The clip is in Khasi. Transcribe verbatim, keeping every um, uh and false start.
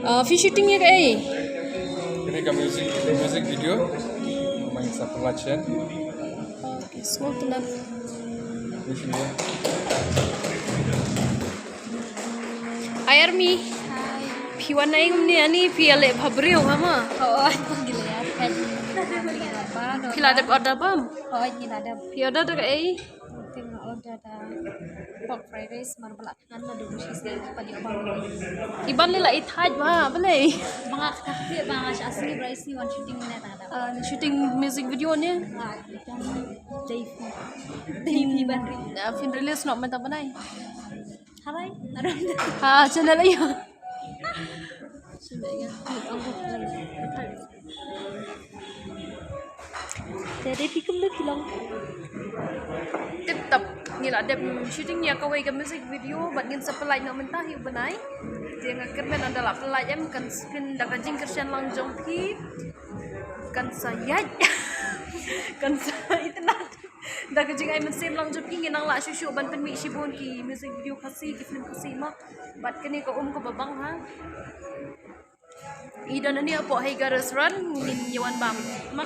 Uh, phi shooting ïa kaei? Ini ka music, music video. Main sa production. Small tendang. Ini sini ya. Hi Army. Phi wan ai ngam ni ani phi ale bhabreu hama. Oh, itu gila ya. Kaji. Phi la dep order bam. Oh, ini ada. Phi order da kaei? Mungkin order ada pork fried rice, marbalak kan ada musisi pali abang. Iban lila i thaj ba balei? Banga kakti banga sha asli bra isni wan shooting ni ada. Uh, shooting music video ni. Ah, jam Dave. Dave ni ban ri. Uh, phin release noh mynta bnai. Harai. Ada. Ha channel ayo. Jadi pikum deh bilang. Tip top. Ngi la dep shooting ïa kawei ka music video bad ngin sa pynlait noh mynta hi u bnai. Te nga kyrmen ynda la pynlait em kan sa pynda ka jingkyrshan lang jong phi. Kan sa ïaid. Kan sa itynnad. Da ka jingai mynsiem lang jong phi ngin nang lah shuh shuh ban pynmih shibun ki music video Khasi ki film Khasi ma. Bad kane ka um kaba bang ha. I don ani hapoh Haiga restaurant ngin ïa wan bam. Ma.